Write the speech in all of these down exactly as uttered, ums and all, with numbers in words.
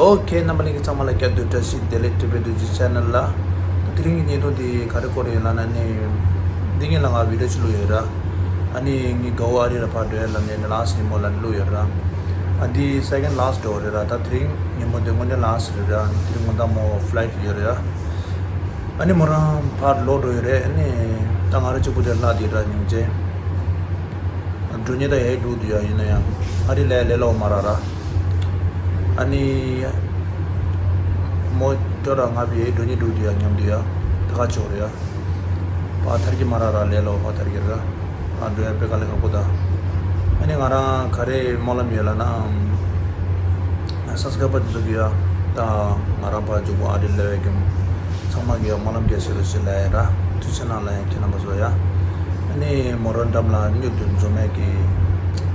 ཨོ་ཁེ། རྣམ་པ་ལྷན་རྒྱས་ཚང་མ་ལ་བསྐྱར་དུ་བཀྲ་ཤིས་བདེ་ལེགས། ཊི་བི་ཌི་ཇི་ཆེ་ནལ་ལ། དེ་རིང་གི་བརྙན་ཐུང་འདི་ག་རེ་སྐོར་ཡིན་ལབ་ན་ནི། འདི་ངས་ལ་ང་བི་ཌི་ཡོ་ཅིག་བླུགས་ཡོད་ར། ཨ་ནི་ངའི་དགའ་བོ་ཨ་རི་ལ་ཕར་འགྲོ་ཡ་ལབ་ནས་ནི་ལ་སི་ཉིན་མོ་ལ་བླུགས་ཡོད་ར། ཨ་འདི་སེ་ཀེན་ཌི་ལ་སི་ཊི་འགྲོ་རེད་ར། ད་དེ་རིང་ཉིན་མོ་འདི་དངོས་གནས་ལ་སི་ཊི་རེད་ར། དེ་རིང་དགོང་དག་མོ་ཕ་ལའི་ཊི་ཡོད་རེད་ཡ། ཨ་ནི་མོ་རང་ཕར་ལོག་འགྲོ་ཡོད་རེད། ཨ་ནི་ད་ང་རང་གཅིག་པུ་དེ་ལྷག་དེ་ར་སྙིང་རྗེ། འགྲོ་ཉེན་ད་ཡའི་འགྲོ་འདུག་ཡ། ཡིན་ན་ཡང་ཨ་རི་ལ་ལས་སླ་བོ་མ་རེད་ར། ཨ་ནི་མོ་འགྲོ་ར་ང་བི་ཡའི་འགྲོ་ཉེན་འགྲོ་འདུག་ཡ། མཉམ་དུ་ཡ་ད་ག་ཆོག་རེད་ཡ། ཕར་ཐར་གྱི་མ་རེད་ར། ལས་སླ་བོ་ཕར་ཐར་གྱི་རེད་ར། ཨ་འགྲོ་ཡ་དཔེ་དཀའ་ལས་ཁག་པོ་ད། ཨ་ནི་ང་རང་ག་རེ་སྨོན་ལམ་ཡོད་ལབ་ན། སབ་སི་ཀ་རའི་བར་དེ་ཚོ་གི་ཡ། ད་ང་རང་ཕར་མགྱོགས་པོ་ཨ་རི་སླེབས་ཡ་གི་ཚང་མ་གི་ཡ་སྨོན་ལམ་རྒྱག་ཤེས་རོགས་བྱེད་ལབ་ཡ་ར། ཐུགས་རྗེ་གནང་ལབ་ཡ། ཁྱེད་རྣམ་པ་ཚོ་ཡ། ཨ་ནི་མོ་རང་འགྲམ་ལ་མྱུར་དུ་འཛོམས་ཡ་གི་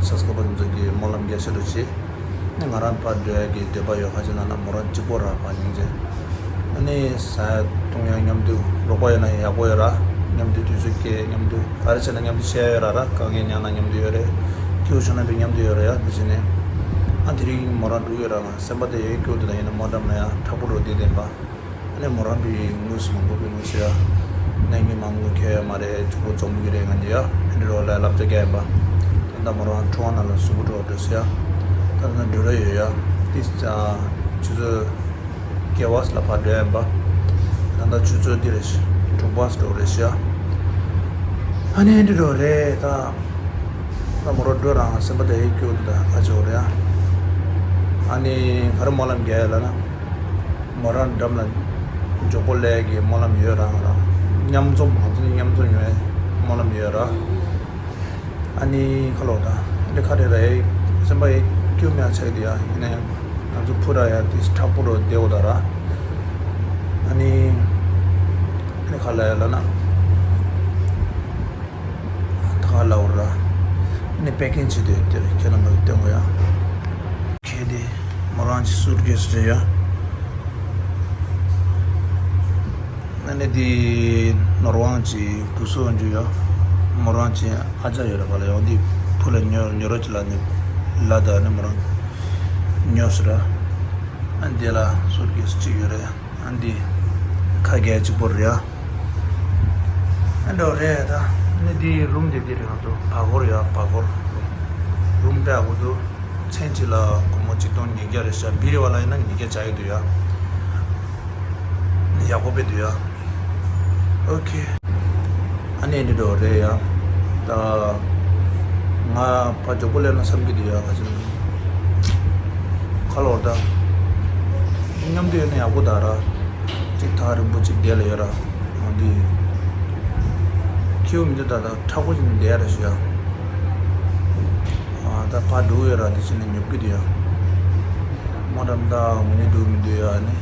སབ་སི་ཀ་རའི་བར་དེ་ཚོ་གི་སྨོན་ལམ་རྒྱག་ཤེས་རོགས་བྱེད། ཨ་ནི་ང་རང་ཕར་འགྲོ་ཡ་གི་འདོད་པ་ཡོད། ག་ཅི་ལབ་ན་མོ་རང་གཅིག་པོ་ར་ཕར་སྙིང་རྗེ། ཨ་ནི་ཟ་ཡ་བཏུང་ཡ་མཉམ་དུ། རོགས་པ་ཡོད་ན་ཡག་པོ་ཡོད་ར། མཉམ་དུ་དུས་ཚོད་སྐྱེལ། མཉམ་དུ་ག་རེ་བྱས་ན་མཉམ་དུ་བྱས་ཡོད་ར་ར། དཀའ་ངལ་མྱངས་ན་མཉམ་དུ་ཡོད་རེད། སྐྱིད་པོ་བྱུང་ན་དཔེ་མཉམ་དུ་ཡོད་ར་ཡ། འདི་བྱས་ནས་ཨ་དེ་རིང་མོ་རང་འགྲོ་གི་ཡོད་ར། ང་སེམས་པ་དེ་ཡ་སྐྱིད་པོ་འདུག་ད། ཡིན་ན་མོ་འགྲམ་ལ་ཡ་མཁྲེགས་པོ་འགྲོ་བསྡད་བསྡད་པ། ཨ་ནི་མོ་རང་པའི་དངུལ་སུམ་མང་པོ་པའི་དངུལ་སུ་ཡ། ནས་ངས་མ་དངུལ་ཁེལ་ཡ་མ་རེད། གཅིག་པོ་འཛོམས་གི་རེད། ང་འདི་ཡ་ཨ་འདྲ་རོགས་ལ་བསླབ་བྱ་རྒྱག་ཡིན་པ། ད་ལྟ་མོ་རང་ཁྲོ་བ་ནང་ལ་ཟུག་པོ་འགྲོ་འགྲོ་སུ་ཡ། ད་ལྟ་འགྲོ་ར་ཡོད་ཡ། ཏིས་ཆུ་ཚོད་བརྒྱད་པ་ལ་ཕར་འགྲོ་ཡིན་པ། ད་ལྟ་ཆུ་ཚོད་འདི་རེད། དྲུག་པ་འགྲོ་རེད་ཤག་ཨ་ནི་འདི་འགྲོ་རེད་ད། ད་མོ་རང་འགྲོ་རང་སེམས་པ་དེ་ཡ་སྐྱིད་པོ་འདུག་ད་ག་ཅི་ཡོད་རེད་ཡ། ཨ་ནི་ག་རེ་སྨོན་ལམ་རྒྱག་ཡ་ལབ་ན། མོ་རང་འགྲམ་ལ་མགྱོགས་པོ་སླེབས་ཀྱི་སྨོན་ལམ་ཡོད་ར། ང་རང་མཉམ་འཛོམས། ང་ཚོ་གཉིས་མཉམ་འཛོམས་ཡོང་བའི་སྨོན་ལམ་ཡོད་ར། ཨ་ནི་ཁ་ལོ་ད་འདི་ཁ་རེ་ར་ཡ་སེམས་པ་ཡ་སྐྱིད་མེད་ཆགས་ཀྱི་འདུག་ཡ། ཡིན་ན་ཡང་ང་ཚོ་ཕུ་ར་ཡ་དེ་མཁྲེགས་པོ་འགྲོ་བསྡད་ཡོད་ད་ར། ཨ་ནི་ཨ་ནི་ཁ་ལ་ཡ་ལབ་ན། ད་ག་ལབ་ར། ཨ་ནི་པེ་ཀིང་བྱེད་དུས་དེར་ཁྱེད་རྣམ་པར་སྟོན་དགོས་ཡ། ཁྱེད་དེ་མོ་རང་གི་སུཊ་ཀེ་སི་རེད་ཡ། ཨ་ནི་དེ་ནོར་དབང་གི་སྐུ་གཟུགས་འཇུ་ཡ། མོ་རང་གི་ཨ་ཅག་ཡོད་ར། ཕར་ལ་ཡོང་དེ་ཕུ་ལ་ཉོ་ཉོ་རོགས་གྱིས་ལབ་ནས་ལབ་ད། ཨ་ནི་མོ་རང་ཉོས་སོང་ར། ཨ་ནི་དེ་ལ་སུཊ་ཀེ་སི་གཅིག་ཡོད་རེད། ཨ་འདི་ཁ་རྒྱལ་གཅིག་པོ་རེད་ཡ། ཨ་འདྲ་རེད་ད། ཨ་ནི་འདི་རུམ་དེ་འདི་རེད། ང་ཚོ་བར་སྐོར་ཡ། བར་སྐོར་རུམ་དཔེ་ཡག་པོ་འདུག་མཚན་གཅིག་ལ་སྒོར་མོ་ཆིག་སྟོང་ཉིས་བརྒྱ་རེད་ཤག་བི་རི་བ་ལ་ཡིན་ན་ཉིས་བརྒྱ་ཆགས་ཀྱི་འདུག་ཡ། ཡག་པོ་དཔེ་འདུག་ཡ། ཨོ་ཁེ། ཨ་ནི་འདི་འདྲ་རེད་ཡ། ད་ང་ཕར་མགྱོགས་པོ་སླེབས་ན་བསམ་གྱི་འདུག་ཡ། ག་ཅི་ན་ཁ་ལོ་ད་མཉམ་དུ་ཡོད་ན་ཡག་པོ་ད་ར། གཅིག་ཐག་རིང་པོ་གཅིག་བསྡད་ལ་ཡོད་ར། འོ་འདི་ཁྱེའུ་མི་འདུག་ད་ད་མཁྲེགས་པོ་ཅིག་བསྡད་ར་ཞུ་ཡ། ཨ་ད་ཕར་འགྲོ་ཡོད་ར། འདི་བྱས་ན་ཉོབ་ཀྱི་འདུག་ཡ། མོ་འགྲམ་ད་ངུ་ནི་འགྲོ་མི་འདུག་ཡ། ཨ་ནི།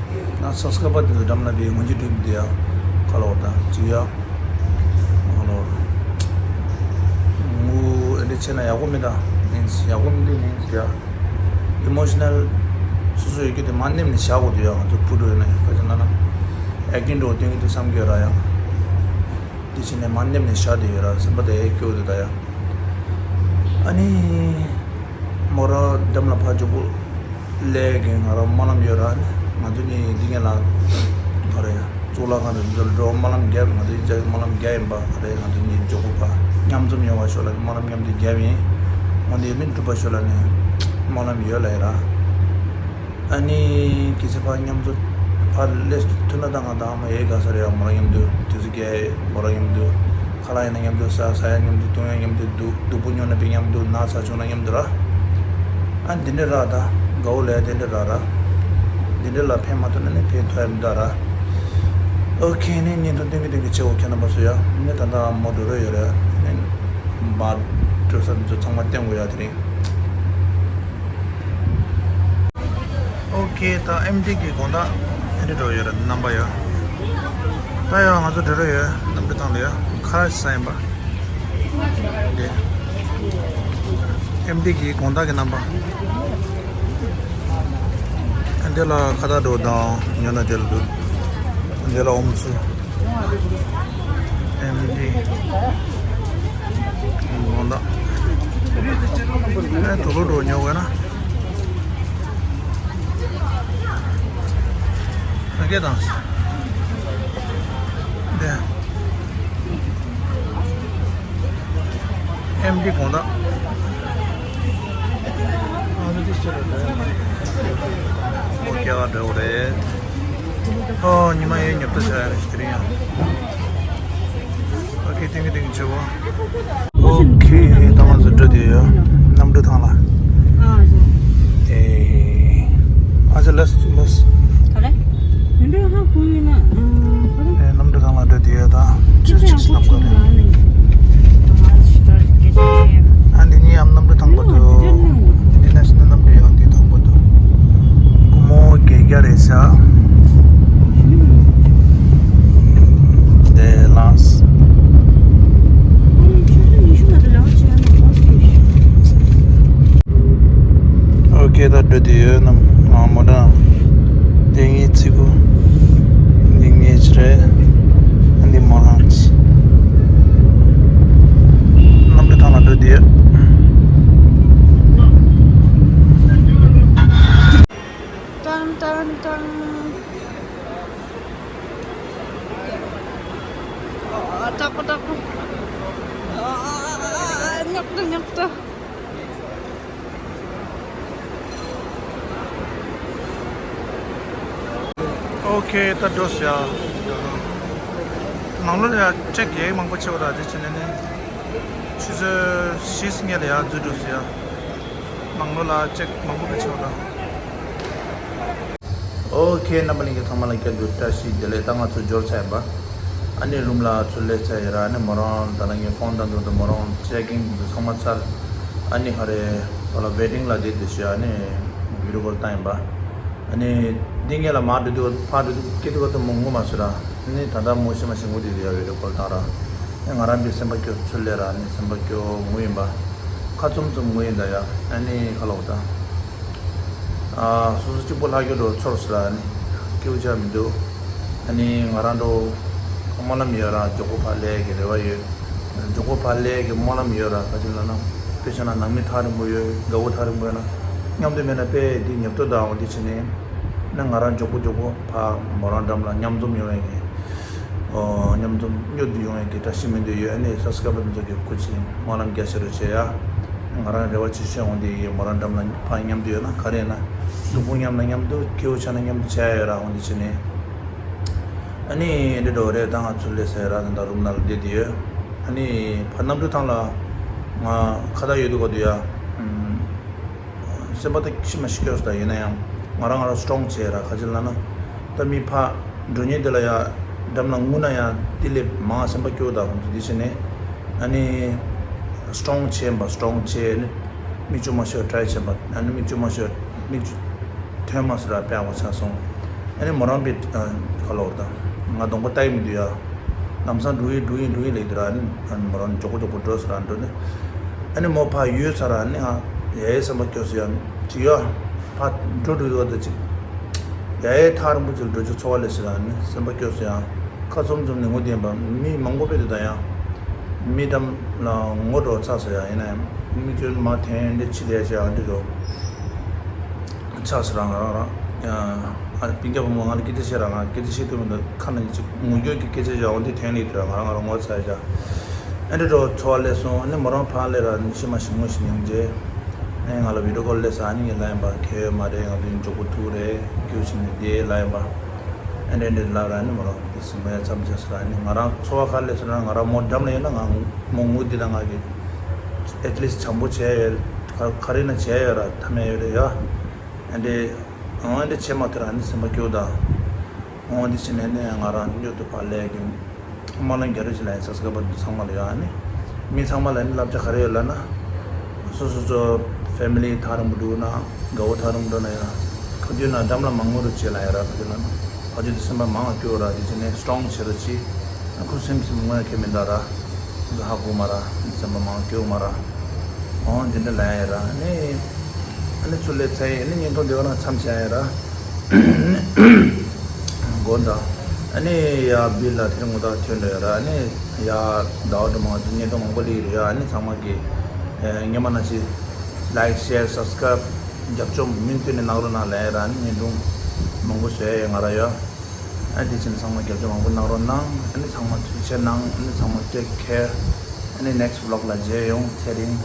ང་སབ་སི་ཀ་རའི་བར་དེ་ཚོ་འགྲམ་ལ་བསྡད་ངུ་གི་འགྲོ་མི་འདུག་ཡ། ཁ་ལོ་ད་ཅི་ཡ། ཁ་ལོ། ངུ་ཨེ་འདྲ་བྱས་ན་ཡག་པོ་མེད་ད། ནེན་སི་ཡག་པོ་མི་འདུག་ནེན་སི་ཡ། ཨི་མོ་ཤི་ནལ་སོ་སོ་ཡོད་རྒྱུ་དེ་མར་མནན་ནས་བཞག་དགོས་འདུག་ཡ། ང་ཚོ་བུ་འགྲོ་ཡོད་ན་ཡང་ག་ཅི་ན་ན། ཨེག་ཊིང་འགྲོ་སྟོན་གྱི་འདུག་བསམ་གྱི་ཡོད་ར་ཡ། དེ་བྱས་ནས་མར་མནན་ནས་བཞག་བསྡད་ཡོད་ར། སེམས་པ་དེ་སྐྱོ་འདུག་ད་ཡ། ཨ་ནི། མོ་རང་འགྲམ་ལ་ཕར་མགྱོགས་པོ་སླེབས་ཀྱི་ང་རང་སྨོན་ལམ་ཡོད་ར། ང་ཚོ་གཉིས་འདི་ངན་ལ་ག་རེ་གཙུག་ལག་ཁང་དུ་འགྲོ་སྨོན་ལམ་རྒྱབ། ང་ཚོ་གཉིས་ཆ་སྨོན་ལམ་རྒྱབ་ཡིན་པ། ག་རེ་ང་ཚོ་གཉིས་མགྱོགས་པོ་ཕར་མཉམ་འཛོམས་ཡོང་བ་ཤོག་ལབ་ནས་སྨོན་ལམ་མཉམ་དུ་རྒྱབ་ཡིན། འོན་ཏེ་མི་འགྲུབ་པ་ཤོག་ལབ་ནས་སྨོན་ལམ་ཡོད་ལབ་ཡིན་ར། ཨ་ནི་གལ་སྲིད་ཕར་མཉམ་དུ་ཕར་སླེབས་ཐུབ་ན་ད་ང་དང་མ་ཡའི་དགའ་ས་རེད་ཡ། མོ་རང་མཉམ་དུ་དུས་ཚོད་བསྐྱལ། མོ་རང་མཉམ་དུ་ཁ་ལག་ཡིན་ན་མཉམ་དུ་ཟ། ཟ་ཡ་མཉམ་དུ། བཏུང་ཡ་མཉམ་དུ། སྡུག་སྡུག་པོ་མྱོང་ན་དཔེ་མཉམ་དུ། ན་ཚ་བྱུང་ན་མཉམ་དུ་ར། ཨ་འདི་འདྲ་ར་ད། དགའ་བོ་ལས་དེ་འདྲ་ར་ར། འདི་འདྲ་ལ་ཕན་མ་ཐོགས་ན་ནི་ཕན་ཐོགས་ཡ་མི་འདུག་ར། ཨོ་ཁེ། ནི་བརྙན་ཐུང་སྟོན་གྱི་སྟོན་གྱི་ཆེ་བོ་ཁྱེད་རྣམ་པ་ཚོ་ཡ། ནི་ད་ལྟ་མོ་འགྲོ་རོགས་ཡོད་རེད། ནི་མར་འགྲོ་ས་འདི་ཚོ་ཚང་མ་བསྟན་དགོས་ཡ་དེ་རིང་། ཨོ་ཁེ། ད་ཨེམ་ཌི་གི་དགོང་དག་ཨེ་འདྲ་འགྲོ་ཡོད་རེད་རྣམ་པ་ཡ། ད་ཡ་ང་ཚོ་འགྲོ་རོགས་ཡོད། གནམ་གྲུ་ཐང་དུ་ཡ། ཁ་ས་ཡིན་པ། འདི་ཨེམ་ཌི་གི་དགོང་དག་གི་རྣམ་པ། ཨ་འདི་ལ་ཁ་བཏགས་འགྲོ་དང་ཉོ་ན་དེ་ལ་འདུག་འདི་ལ་ཨོམ་སི། ཨེམ་ཌི་དགོང་དག་ཨེ་དུག་ལོག་འགྲོ་ཉོ་དགོས་ན། དེ་དང་། དེ། ཨེམ་ཌི་དགོང་དག་ཨ་ནི་དེ་ཕྱིར་རེད། ཨོ་ཁེ་བ་འདྲ་བོ་རེད། ཨོ་ཉི་མ་ཡོད་ཉོབ་ཏོ་ཆགས་ཡ་རེད་དེ་རིང་ཡང་། ཨོ་ཁེ་ཏིང་གི་ཏིང་གི་ཆེ་བོ། ཨོ་ཁེ་ད་ང་ཚོ་འགྲོ་དུས་ཡོད། གནམ་གྲུ་ཐང་ལ། ཨེ། ཨ་ཅེ་ལེས་ལེས། ག་རེ། དེ་འདྲ་ཧ་གོ་ཡོད་ན། ཨ། ག་རེ། ཨེ་གནམ་གྲུ་ཐང་ལ་འགྲོ་དུས་ཡོད་ད། ཁྱེད་ཚོ་ཡང་ཁོ་ཆུང་ནམ་ག་རེད། ཨ་འདི་གཉིས་ཡང་གནམ་གྲུ་ཐང་པོ་འདུག International གནམ་གྲུ་ཡང་འདི་ཐང་པོ་འདུག་སྒོར་མོ་བརྒྱད་བརྒྱ་རེད་ཤག་དེ་ལགས། ཨོ་ཁེ་ད་འགྲོ་དུས་ཡོད་ནམ་ང་མོ་ཊ་དེ་ངའི་ཚི་གུ་འདི་ངའི་ཆི་རེད། འདི་མོ་རང་ཆི། གནམ་གྲུ་ཐང་ལ་འགྲོ་དུས་ཡོད། ཏང་ཏང་ཏང་། ཨ། དྲག་པོ་དྲག་པོ། ཨ། ཉོག་ཏོ་ཉོག་ཏོ། ཨོ་ཁེ་ད་འགྲོ་ཟེར་ཡ། ནང་ལོགས་ལ་ཡ་ཅེག་ཡེ་མང་པོ་ཆེ་བ་ར་དེ་བྱས་ནས་ནི། ཆུ་ཚོད་བཞི་སྔས་ལ་ཡ་འཛུལ་འགྲོ་ཟེར་ཡ། ནང་ལོགས་ལ་ཅེག་མང་པོ་ག་ཆེ་བ་ར། ཨོ་ཁེ་རྣམ་པ་ལྷན་རྒྱས་ཚང་མ་ལ་བསྐྱར་དུ་བཀྲ་ཤིས་བདེ་ལེགས། ད་ང་ཚོ་འབྱོར་ཚར་ཡིན་པ། ཨ་ནི་རུམ་ལ་ཚུར་སླེབས་ཚར་ཡིན་ར། ཨ་ནི་མོ་རང་ད་ལྟ་ངའི་ཕོན་དང་དུ་མོ་རང་ཅེག་ཨིན་དུ་ཚང་མ་ཚར། ཨ་ནི་ཧ་རེ་བ་ལ་ཝེ་ཊིང་ལ་བསྡད་དུ་ཤི། ཨ་ནི་བི་ཌི་ཡོ་ཀོལ་བཏང་ཡིན་པ། ཨ་ནི་འདི་ངེད་ལ་མར་འགྲོ་དུས་ཕར་འགྲོ་དུས་སྐྱིད་སྡུག་ག་ཏུ་མོ་ངུ་མ་སོང་ར། ཨ་ནི་ད་ལྟ་མོ་ཤི་མ་ཤི་ངུ་དུས་ཡ་བི་ཌི་ཡོ་ཀོལ་བཏང་ར། ཨ་ང་རང་འདི་སེམས་པ་སྐྱོ་ཚུར་སླེབས་ར། ཨ་ནི་སེམས་པ་སྐྱོ་ངུ་ཡིན་པ། ཁ་བཙུམ་བཙུམ་ངུ་ཡིན་ད་ཡ། ཨ་ནི་ཁ་ལོག་ད། ཨ་སོ་སོ་གཅིག་པོ་ལྷག་རྒྱུ་འགྲོ་ཚོར་སོང་ར། ཨ་ནི་སྐྱིད་པོ་ཆགས་མི་འདུག་ཨ་ནི་ང་རང་འགྲོ་སྨོན་ལམ་ཡོད་ར། མགྱོགས་པོ་ཕར་སླེབས་ཀྱི་རེ་བ་ཡོད། མགྱོགས་པོ་ཕར་སླེབས་ཀྱི་སྨོན་ལམ་ཡོད་ར། ག་ཅི་ལབ་ན། དཔེ་བཞག་ན་ནང་མི་ཐག་རིང་པོ་ཡོད། དགའ་བོ་ཐག་རིང་པོ་ཡོད་ན། མཉམ་དུ་མེད་ན་དཔེ་འདི་ཉོབ་ཏོ་དང་འོ་འདི་བྱས་ནས། ན་ང་རང་མགྱོགས་པོ་མགྱོགས་པོ་ཕར་མོ་རང་འགྲམ་ལ་མཉམ་འཛོམས་ཡོང་ཡས་ཀྱི། ཨོ་མཉམ་འཛོམས་མྱུར་དུ་ཡོང་ཡས་ཀྱི་བཀྲ་ཤིས་སྨོན་འདུན་ཡོད། ཨ་ནི་སབ་སི་ཀ་རའེ་བར་ཚོ་གི་སྐུ་མཁྱེན་སྨོན་ལམ་རྒྱ་ཆེ་རུ་བྱེད་ཡ། ང་རང་རེ་བ་ཆེ་ཤོས་འོ་འདི་ཡིན། མོ་རང་འགྲམ་ལ་ཕར་མཉམ་དུ་ཡོད་ན་ག་རེ་ཡིན་ན། སྡུག་ཕུག་མཉམ་ན་མཉམ་དུ། སྐྱིད་པོ་ཆགས་ན་མཉམ་དུ་བྱེད་ཡ་ཡོད་ར། འོ་འདི་བྱས་ནས། ཨ་ནི་འདི་འགྲོ་རེད། ད་ང་ཚུར་སླེབས་ཚར་ར། ད་ལྟ་རུམ་ནང་ལ་བསྡད་དེ་ཡོད། ཨ་ནི་ཕར་གནམ་གྲུ་ཐང་ལ་ང་ཁ་བརྡ་ཡོད་དུས་ག་དུས་ཡ། ཨུམ། སེམས་པ་ད་ཤི་མ་ཤི་སྐྱོ་ས་ད་ཡིན་ན་ཡང་ང་རང་ང་རང་སི་ཊོང་བྱས་ར། ག་ཅི་ལབ་ན། ད་མི་ཕར་འགྲོ་མཁན་དེ་ལ་ཡ་འགྲམ་ལ་ངུ་ན་ཡང་དེ་ལས་མང་སེམས་པ་སྐྱོ་ད་ཁོང་ཚོ་འདི་བྱས་ནས། ཨ་ནི་སི་ཊོང་བྱས་པ། སི་ཊོང་བྱས་ནས་མིག་ཆུ་མ་ཤོར་ཊ་རའི་བྱས་པ། ཨ་ནི་མིག་ཆུ་མ་ཤོར་མིག་ཆུ་ཐོན་མ་སོང་ར། དཔེ་ཡག་པོ་ཆགས་སོང་། ཨ་ནི་མོ་རང་པེ་ཁ་ལོག་ད་ང་གདོང་པ་ལྟ་ཡི་མི་འདུག་ཡ། ལམ་སང་འགྲོ་ཡི་འགྲོ་ཡི་འགྲོ་ཡི་ལབ་ཀྱི་འདུག་ར། ཨ་ནི་ཨ་ནི་མོ་རང་མགྱོགས་པོ་མགྱོགས་པོ་འགྲོ་ཟེར་ར། འགྲོ་ནི་ཨ་ནི་མོ་ཕར་ཡོལ་ཚར་ར། ཨ་ནི་ང་ཡ་ཡའི་སེམས་པ་སྐྱོ་སོང་ཡ། ཅིག་ཡ་ཕར་འགྲོ་འགྲོ་འགྲོ་ད་ཅིག་ཡ་ཡའི་ཐག་རིང་པོ་ཅིག་ལ་འགྲོ་རྒྱུ་ཚོར་བ་སླེབས་སོང་ཡ། ཨ་ནི་སེམས་པ་སྐྱོ་སོང་ཡ། ཁ་བཙུམ་བཙུམ་ནས་ངུ་བསྡད་པ། མི་མང་པོ་དཔེ་དེ་ད་ཡ་མི་འགྲམ་ལ་ངོ་འགྲོ་ཚར་སོང་ཡ། ཡིན་ན་ཡང་མིག་ཆུ་མར་ཐོན་འདི་ཕྱི་ལ་ཡ་ཅིག་ཨ་འདི་འགྲོ། ཆགས་སོང་ར། ང་རང་རང་། ཨ། སྤུན་ཀྱག་བུ་མོ་ང་ལ་སྐད་ཆ་བཤད་ར། ང་སྐད་ཆ་བཤད་ཐུབ་མི་འདུག་ཁ་ནང་གི་ཅིག་ངུ་སྐྱོ་གི་སྐད་ཆ་བཞག་འོ་འདི་ཐོན་ལེ་དུ་ར། ང་རང་ང་རང་ངོ་ཚ་ཡ་བཞག་ཨ་འདྲ་འགྲོ་ཚོར་བ་སླེབས་སོང་། ཨ་ནི་མོ་རང་ཕར་སླེབས་ར། ཨ་ནི་ཤི་མ་ཤི་ངུ་ཤི་ཉུང་རྗེ། ཨ་ནི་ང་ལ་བི་ཌི་ཡོ་ཀོལ་སླེབས་སོང་། ཨ་ནི་ངས་ལབ་ཡིན་པ། གལ་ཡོད་མ་རེད། ང་ཚོ་མགྱོགས་པོ་ཐུག་རེད། སྐྱིད་པོ་བྱས་ནས་བསྡད་ལབ་ཡིན་པ། ཨ་འདྲ་འདྲ་ལབ་ར། ཨ་ནི་མོ་རང་འདི་སི་མོ་ཡ་མཚམས་བཅད་སོང་ར། ཨ་ནི་ང་རང་ཚོར་བ་ག་རེ་སླེབས་སོང་ན། ང་རང་མོ་འགྲམ་ལ་ཡོད་ན་ང་མོ་ངུ་འདི་ད་ང་གི་ཨེཊ་ལིསྚ་བྱམས་པོ་བྱས་ཡོད། ག་ག་རེ་ན་བྱས་ཡོད་ར། ཐ་མལ་ཡོད་རེད་ཡ། ཨ་འདྲ། འོ་འདི་བྱེད་མ་ཐུབ་ར། ཨ་ནི་སེམས་པ་སྐྱོ་ད། འོ་འདི་བྱེད་ནས་ནས་ང་རང་མྱུར་དུ་ཕར་སླེབས་ཀྱི་སྨོན་ལམ་རྒྱ་རེ་ཅིག་ལ་ཡིན་ས་སྐབས་བར་དུ་ཚང་མ་ལ་ཡོད། ཨ་ནི་མི་ཚང་མ་ལ་ནི་བསླབ་བྱ་ག་རེ་ཡོད་ལབ་ན། སོ་སོ་སོ་ཕེ་མི་ལི་ཐག་རིང་པོ་འདུག་ན། དགའ་བོ་ཐག་རིང་པོ་འགྲོ་ན་ཡང་། ཕ་དུས་ན་འགྲམ་ལ་མ་ངུ་རུ་བྱེད་ལ་ཡ་ར། ཕ་དུས་ན་ན་ཕ་དུས་དེ་སེམས་པ་མང་སྐྱོ་ར། དེ་བྱེད་ནས་སི་ཊོང་བྱེད་ར་ཅི། ཁུ་སིམ་སིམ་ངོ་ཡ་ཁེ་མི་འདའ་ར། ཧ་གོ་མ་ར། སེམས་པ་མང་སྐྱོ་མ་ར། འོ་འདི་འདྲ་ལ་ཡ་ར། ཨ་ནི། ཨ་ནི་ཚུར་སླེབས་ཚར་ཡིན། ཨ་ནི་བརྙན་ཐུང་འདི་ག་ན་མཚམས་བཞག་ཡ་ར། དགོངས་དག་ཨ་ནི་ཡ་བི་ལ་དེ་རིང་ངོ་ཐག་ཐོན་འགྲོ་ཡ་ར། ཨ་ནི་ཡ་ཟླ་བ་དུ་མ་དུ་བརྙན་ཐུང་མང་པོ་སླེབས་ཡོད་རེད་ཡ། ཨ་ནི་ཚང་མ་གི་ཨེ་སྔོན་མ་ནང་བཞིན་ལའིཀ་ཤེར་སབ་སི་ཀ་རའེབ་རྒྱབ་ལྗོངས་མུ་མཐུད་ནས་གནང་རོགས་གནང་ལབ་ཡ་ར། ཨ་ནི་བརྙན་ཐུང་མང་པོ་བཟོ་ཡ་ཡོད་ང་ར་ཡ། ཨ་དེ་བཞིན་ཚང་མ་རྒྱབ་སྐྱོར་མང་པོ་གནང་རོགས་གནང་། ཨ་ནི་ཚང་མ་ཐུགས་རྗེ་གནང་། ཨ་ནི་ཚང་མ་take care། ཨ་ནི་next vlog་ལ་མཇལ་ཡོང་། ཚེ་རིང་།